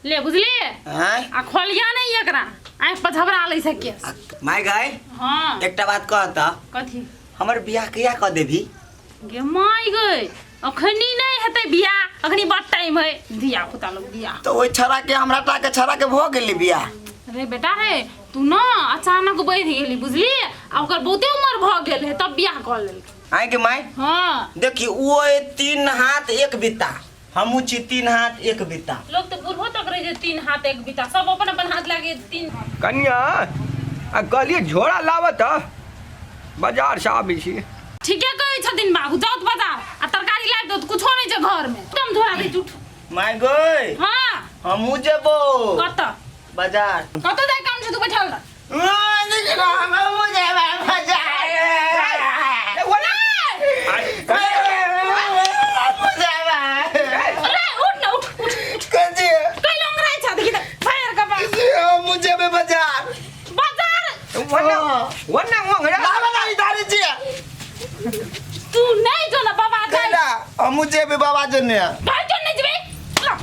ले बुझली आँय आ खोलिया नहीं एकरा आँखि पर झबरा लै छै केस माय गाय हाँ एकटा बात कह तऽ कथी हमर बियाह कहिया कऽ देबही गे माय गई अखनी नहीं हेतै बियाह अखनी बड़ टाइम है धिया पुता लोग बियाह तऽ ओहि छड़ा के हमरा टा के छड़ा के भऽ गेलै बियाह अरे बेटा रे तू न अचानक बढ़ि गेली बुझली आ ओकर बहुते उम्र भऽ गेल है तब बियाह कऽ लेलकै आँय गे माय हाँ देखी ओ अइ तीन हाथ एक बित्ता हमहूँ छी तीन हाथ एक बित्ता लोग तऽ बूढ़ो तक रहे छै तीन हाथ एक बित्ता सब अपन अपन हाथ लागे तीन कनिया आ कहलियै झोरा लाबत ह बाजार से आबै छी ठीके कहै छथिन बाबू जाउ तऽ बाजार आ तरकारी लाबि दो कुछो नहि छै घर में एकदम झोरा दै झूठ माय गई हाँ हमहूँ जेबो कतऽ बाजार कतऽ जाय काम छै तू बैठल रह हमहूँ जेबै बाजार अरे उठ ना उठ उठ उठ कैला अंगराइ छ देखि त फायर के पास हमहूँ जेबै बाजार बाजार ओना ओना ओंघरा तू नहीं जो ना बाबा जाय हमहूँ जेबै बाबा जने भाई जो नहीं जेबे ला,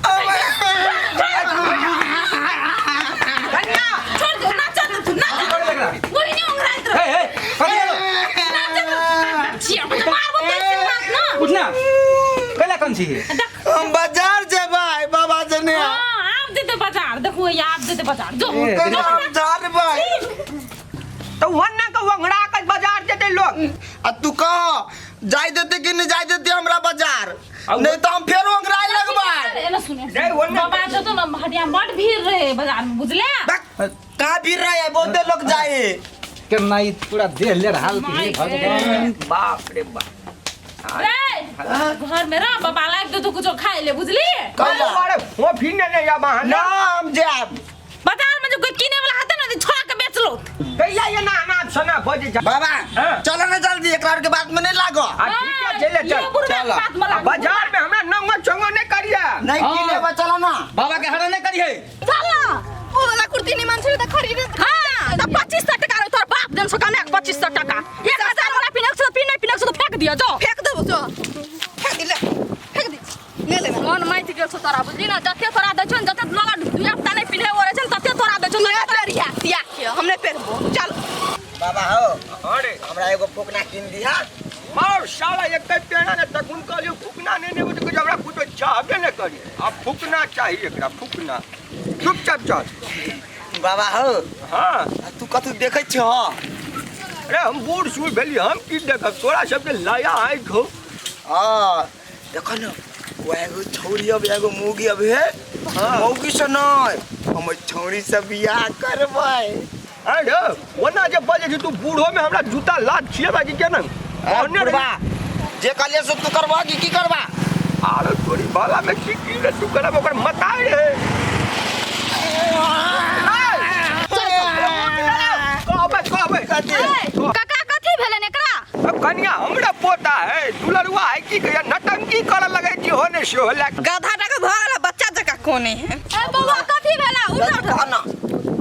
कनिया छोड़ दो ना चल तू ना चल वही नहीं अंगराइत रह हे हे कनिया ना चल छिया मुझे मारबो तेरे से बात ना उठना कैला कन छी हम बाजार जेबै बाबा जने हां आप देते बाजार देखो ये आप देते बाजार जो ए, हम जेबै तऽ ओना के ओंघरा के बाजार जेतै लोग आ तू कह जाय देते कि नहीं जाय देते हमरा बाजार नहीं तो हम फेर ओंघराय लगबै एना सुने नहीं, वो नहीं। बाबा जो तो ना हटिया बड़ भीड़ रहे बाजार में बुझले कहाँ भीड़ रहे है बहुते लोग जाए केना ई पूरा देह ले रहल माय हे भगवान बाप रे बाप रे घर में रह बाबा लाग दे तो कुछो खाए ले बुझली कैला अरे वो फिर नहीं आबा ना हम जाब बाजार में जो कोई किने वाला हते ना छोड़ा के बेच लो कैला ये ना अनाप शनाप हो जे बाबा हाँ। चलो ना जल्दी एकरा आर के बात में नहीं लागो आ ठीक है चले चल ये बुढ़वा के चलो। बात में लागो। बाजार में हमरा नंगो चंगो नहीं करिया नहीं हाँ। किने बा चलो ना बाबा के हरा नहीं करिए चल ना ओ वाला कुर्ती निमन छै त खरीद हां त 2500 टका रे तोर बाप देन सो कमे 2500 टका 1000 वाला पिनक से पिन नहीं पिनक से तो फेंक दियो जो फेंक देबो जो फेंक दे ले फेंक दे ले ले मन माइत गेल छौ तोरा बुझली ना जते तोरा दै छौ ने जते लगा दुआ पुता नहीं पिन्हे ओरे छै ने तते तोरा दै छौ तू पेरिया तिया के हम नहीं पेरबो चल बाबा हो अरे हमरा एगो फूकना किन दिहा मार साला एक पेड़ा ने तकुन कहलियो फूकना नहीं नेबो तो हमरा कुछो चाहबे नहीं करी आ फूकना चाहिए एकरा फूकना चुपचाप चल बाबा हो हाँ आ तू कथू देखै छह अरे हम बूढ़ सूढ़ भेली हम की देखब तोरा सबके लाया आँखि हो हाँ देखो न वो एगो छौरी अब एगो मौगी अब है मौगी से नहीं हम ओइ छौरी से बियाह करबै अरे ओना जे बजे छी तू बूढ़ो में हमरा जूता लात खिएबा कि केना आ, बुढ़बा जे कहलिए से तू करबा कि की करबा आरो तोरी बाला में की की रे तू करब ओकर मताय रे कहबै कहबै काका कथी भेलन एकरा अब कनिया हमरा पोता है दुलरुआ है की कहिया नटंकी करऽ लगै छी होने से होला गधा टाका भऽ गेल बच्चा जकाँ कोने है ए बौआ कथी भेला उठ उठ ना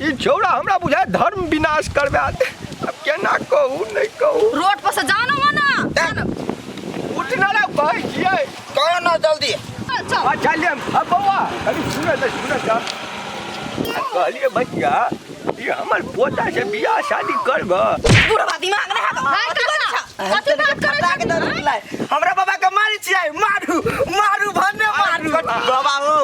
ई छौड़ा हमरा बुझाय धर्म विनाश करबा दे अब केना कहू नहीं कहू रोड पर से जानो मना उठ ना रे कहै छियै कहो ना जल्दी चल अच्छा ले अब बौआ अभी सुने तऽ सुने तऽ कहलियै बचिया ई हमर पोता से बियाह शादी करब बुढ़वा दिमाग नहीं हाय काका कथी बात करै फटा के दर उठलै। हमरा बाबा के मारै छियै मारू मारू भन्ने मारू बाबा हो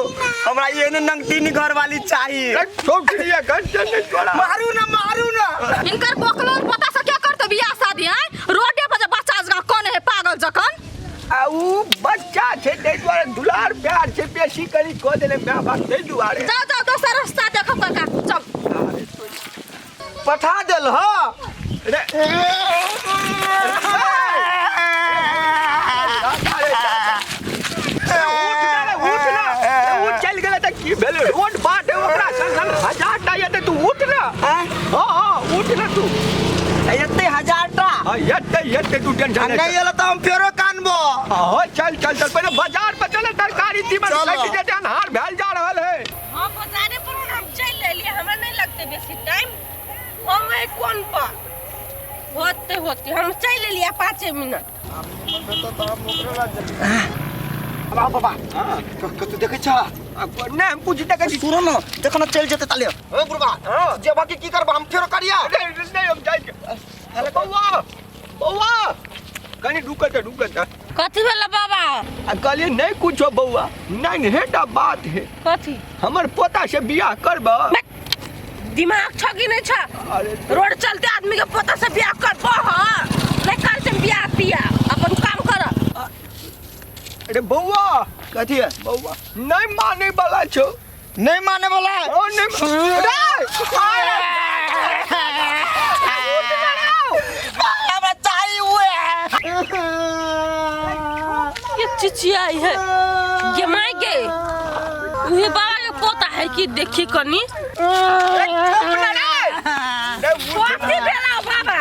हमरा एहन नंगटीनी घर वाली चाहिए छोकरिया घर से नहीं तोरा मारू ना मारू ना हिनकर बोकलोर पता से क्या करते बियाह शादी हैं रोडे पर जे बच्चा जकाँ कोने है पागल जकन आ उ बच्चा छै ताहि दुआरे दुलार प्यार छै बेसी करी कऽ देने माय बाप ताहि दुआरे जाओ जाओ दोसर रास्ता देखब काका चल पठा देल हो रे उठ ना रे, उठ ना रे, उठ चलि गेलै तऽ की भेलै रोड बाट है ओकरा संग संग हजार टा एतै तू उठ ना आँय? हाँ हाँ उठ ना तू एते हजार टा हाँ एतै एतै तू आ टेंशन नहीं नहि एलो तऽ हम फेरो कानबो हाँ चल चल चल पहिले बाजार पर चल तरकारी तीमन चलो। सटि जेतै अन्हार भेल जा रहल है हाँ बाजारे पर हम चलि एलियै हमरा नहि लगतै बेसी टाइम हम है कोन पर होते होते हम चलि एलियै 5 मिनट बाबा बाबा कतौ देखै छ नहीं हम कुछ देखै छी। सुनो न, देखो न चलि जेतै ताले। ए बुढ़बा, हाँ। जेबा के की करबा, हम फेरो करिया। नहीं नहीं, हम जाइ के। बौआ बौआ, कनी रुकत रुकत। कथी भेल बाबा? आ कहलिए नहीं कुछो बौआ, नहीं हेटा बात है। कथी? हमर पोता से बियाह करब। दिमाग छ कि नहीं छ? अरे रोड चलते आदमी के पोता से बियाह कर बह नहीं कर से बियाह तिया अपन काम कर। अरे बौआ। कथी है? बौआ नहीं माने वाला छो। नहीं माने वाला है। ओ नहीं रे, हमरा चाहिए हुए। ये चिचियाई है ये माय के उहे बाबा के पोता है कि देखी कनी कथी भेला बाबा?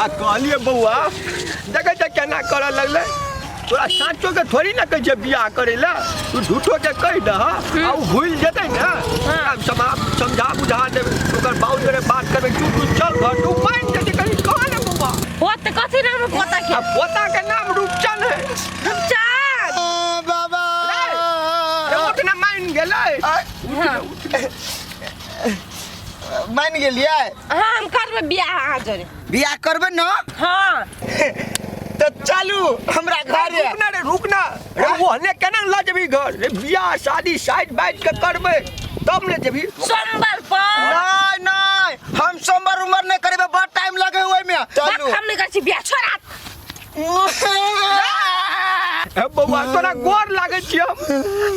आ कहलिए बौआ देखै छ केना करऽ लगलै। तोरा साँचो के थोड़ी ना कहै छै बियाह करै लए, तू झूठो के कहि दह आ ओ भूलि जेतै ने, हम समझा बुझा देबै, ओकर बाबू जोरे बात करबै, तू तू चल घर, तू मानि जेतै। कनि कह ने बौआ। होत कथी नाम है पोता के? आ पोता के नाम रूपचंद है। रूपचंद बाबा रे उठ ना, मानि गेलै। मानि गेलियै? हाँ हम करबै बियाह अहाँ जोरे। बियाह करबै न? हाँ। तो चलू हमरा घर। रुकना रे रुकना रे, ओहने केना लऽ जेबही घर रे? बियाह शादी साइड बाइट के करबै तब ने जेबही। सोमवार पर। नहीं नहीं, हम सोमवार उमर नहीं करबै, बड़ टाइम लगे ओहि में। चलू। हम नहीं करै छी बियाह, छोड़ा। ए बौआ तोरा गोर लागै छी हम,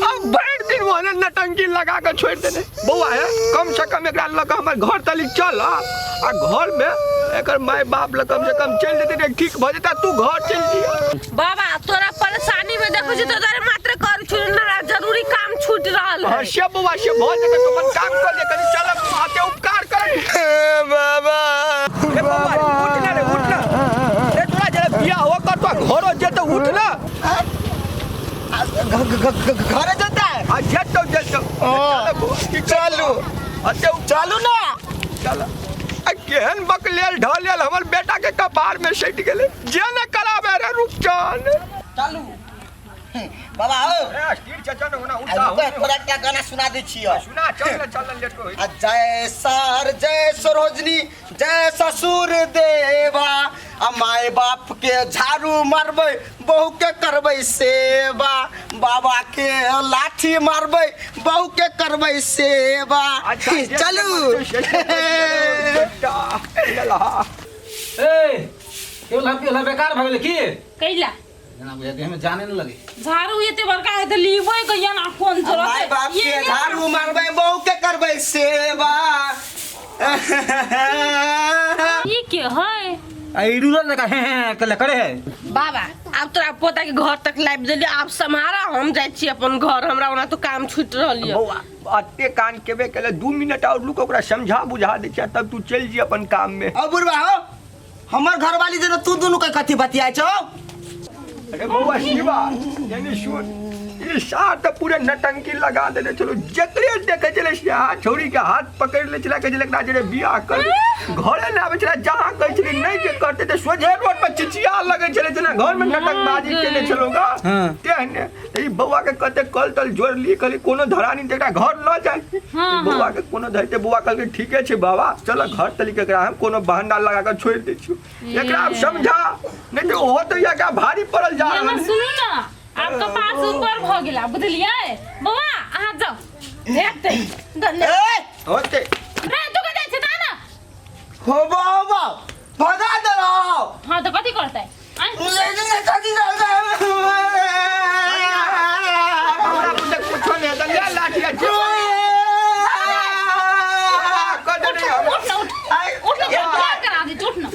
अब भरि दिन ओहने नटंकी लगा के छोड़ि देने। बौआ हे, कम से कम एकरा लऽ कऽ हमर घर तली चल आ घर में एकर माय बाप लग कम से कम चलि जेतै तऽ ठीक भऽ जेतै, तू घर चलि जइहे। बाबा तोरा परेशानी में देखै छी तो तोरे मात्र कर छु ना, जरूरी काम छूट रहल है। हाँ से बौआ से भऽ जेतै, तू अपन काम कर ले कनी, चल आते उपकार कर। बाबा ए बौआ उठ ना रे, उठ ना रे, तोरा जरा बियाह हो कर तो घरो जेतै, उठ ना। घरे जेतै? आ जेतौ जेतौ। चल बौआ, की चलू। अते चलू ना। चल। आ केहन बकलेल ढलेल हमर बेटा के कपार में सटि गेलै, जे ने कराबे रे रूपचंद। चलू बाबा हो। ए स्थिर चचा ने होना आ उठा। रुको, तोरा एकटा गाना सुना दै छियौ। सुना, चल ने चल ने, लेट होई। आ जय सर जय सरोजनी जय ससुर देवा, आ माय बाप के झाड़ू मारबै बहू के करबै सेवा, बाबा के लाठी मारबै बहू के करबै सेवा। अच्छा चलू। ए केवल हम केवल बेकार भऽ गेलै की? कैला जेना बुझाइ देह में जाने न लगे। झाड़ू एते बड़का है त लीबै कहिया ना कोन जरूरत माय बाप के झाड़ू मारबै बहू के करबै सेवा। ई के है? आ ई रूरल लगा हे हे कले करे है। बाबा आब तोरा पोता के घर तक लाबि देलियै, आब सम्हारा, हम जाइ छी अपन घर, हमरा ओना तो काम छूटि रहल यऽ। बौआ अते कान केबे केले, 2 मिनट और रुक, ओकरा समझा बुझा दै छियै तब तू चलि जी अपन काम में। अब बुढ़बा हो, हमर घरवाली जेना तू दुनू के कथी बतियाइ छौ? अरे बौआ शिवा यानी सुन, ई सार तऽ पूरे नटंकी लगा देने छलो, जकरे देखै छलै से हाथ छौड़ी के हाथ पकड़ि लै छलै, कहै छलै एकरा जरे बियाह कर, घरे नहि आबै छलै, जहाँ कहै छलै नहि जे करतै तऽ सोझे रोड पर चिचिया लगै छलै, जेना घर में नटकबाजी केने छलौ गा तेहने। तऽ ई बौआ के कते कल तल जोड़लियै, कहलियै कोनो धरानी तऽ एकरा घर लऽ जाइ। बौआ के कोनो धरते, बौआ कहलकै ठीके छै बाबा चल घर तली के एकरा हम कोनो बहाना लगा कऽ छोड़ि दै छियौ, एकरा आब समझा नहीं तो ओहो तो एकरा भारी पड़ल जा रहल है। सुनू ना, आब कपार से ऊपर भ गेला बुझलियै बौआ, अहाँ जाउ हेतै धन्यवाद। होते रे तू कतऽ जाइ छै ता ना। होबा होबा भगा देलौ। हां तऽ कथी करतै? हमरा बुझे कुछो नहीं हेतै, ले लाठी आ जेबो। कऽ देने हम। उठ ना, उठ उठ ना, क्या करा दे, उठ ना।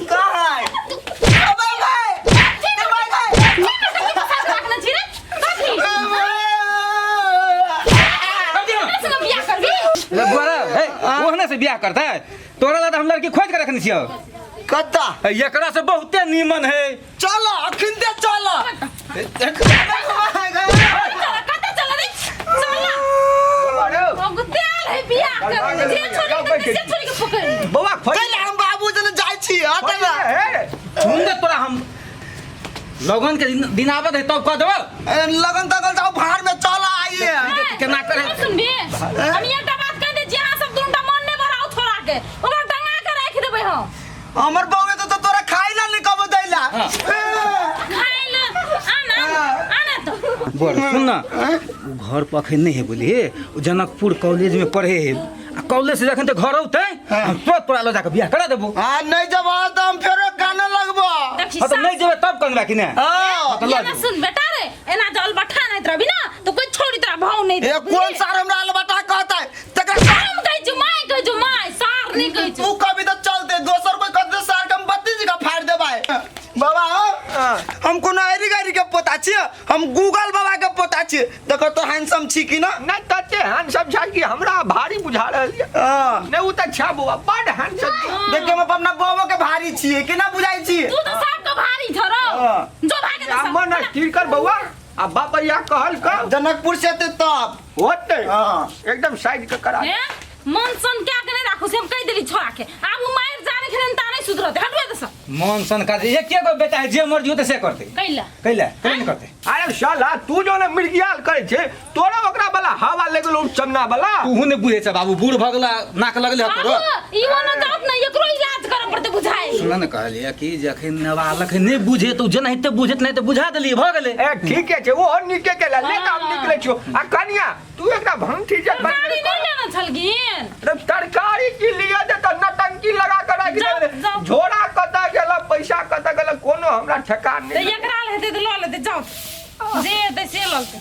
ले बुआरा, हे ओहने से बियाह करतै तोरा ला त हम लड़की खोज के रखने छियौ। कत्ता? एकरा से बहुते नीमन है। चल अखन दे चल। बौआ कैला हम बाबू जने जाइ छी हट ना। सुन दे तोरा हम लगन के दिन आवत है तब कह देबो। लगन तगन जाओ भाड़ में चल। आइए। केना करे? सुनबी, हम एकटा बात कह दे छी, अहाँ सब दुनूटा मन नहि बढ़ाउ छोड़ा के, ओकरा टंगा के राखि देबै हम। हमर बउए तो तोरा खाइ ला नहीं कबो दैला। खाइ ले आना आना तो। बोल सुन ना, उ घर पर अखन नहीं है बोली, उ जनकपुर कॉलेज में पढ़े है, आ कॉलेज से जखन ते घर औते हम तुरंत तोरा लऽ जाके बियाह करा देबो। हां नहीं जब तो हम फेरो काने लगबो। देखी। हाँ तो नहीं जेबे तब कनबा कि ने? हां। तो लऽ एना सुन बेटा रे, एना जल बठा नहीं रहबी ना तो कोई छोड़ी तोरा भाव नहीं ए दे। कोन सार हमरा अलबटा कहता है तकरा? हम कहै छी माय, कहै छी माय, सार नहीं कहै छी। तू कभी तो चलते दोसर कोई कहते सार के हम 32 का फाड़ देबै। बाबा हो, हम कोनो ऐरी गैरी के पोता छियै, हम गूगल बाबा के पोता छियै। देखो तो हैंडसम छी कि ना? नहीं तते हैंडसम छै कि हमरा भारी बुझा रहल ये। हां। नहीं उ त छै बौआ बड हैंडसम। देखियो हम अपना बाबा के भारी छियै कि ना बुझाइ छियै? तू तो साफ के भारी छरो। हाँ। जो भागे तो आ सब। मन स्थिर कर बौआ, आ बाबैया कहल कर जनकपुर से ते तब होते। हाँ। एकदम साइड के करा। हे मन सन क्या के नहीं राखू से हम कह देली छोड़ा के, आब उ मार जाने खेलन ता नहीं सुधरते, हटवे दे सब। मन सन का एक गो बेटा है, जे मर्जी होते से करते। कैला? कैला कैला नहीं करते। अरे साला तू जो ने मिर्गियाल करे छे तोरा ओकरा वाला हवा लग गेलो चमना वाला। तूहू ने बुझे छे बाबू, बूढ़ भ गेला नाक लगले हत तोरो। बाबू इहो न जात न एकरो इलाज करे पड़ते बुझाई। सुन न कहलिए कि जखन नाबालक नहीं बुझे तो जेनाहिते बुझत नहीं तो बुझा देलिए भ गेले। ए ठीके छे, ओ निके के ले ले काम निकले छो। आ कनिया तू एकरा भंगठी जे तरकारी नहीं लेना छलगिन? रे तरकारी की लिए दे त नटंकी लगा के राखि जाओ, दे। जाओ। झोरा कत गेल, पैसा कत गेल, कोनो हमरा ठेकान त नहीं। एकरा ले हेतै त ल लेतै, जाओ जे हेतै से ल लेतै।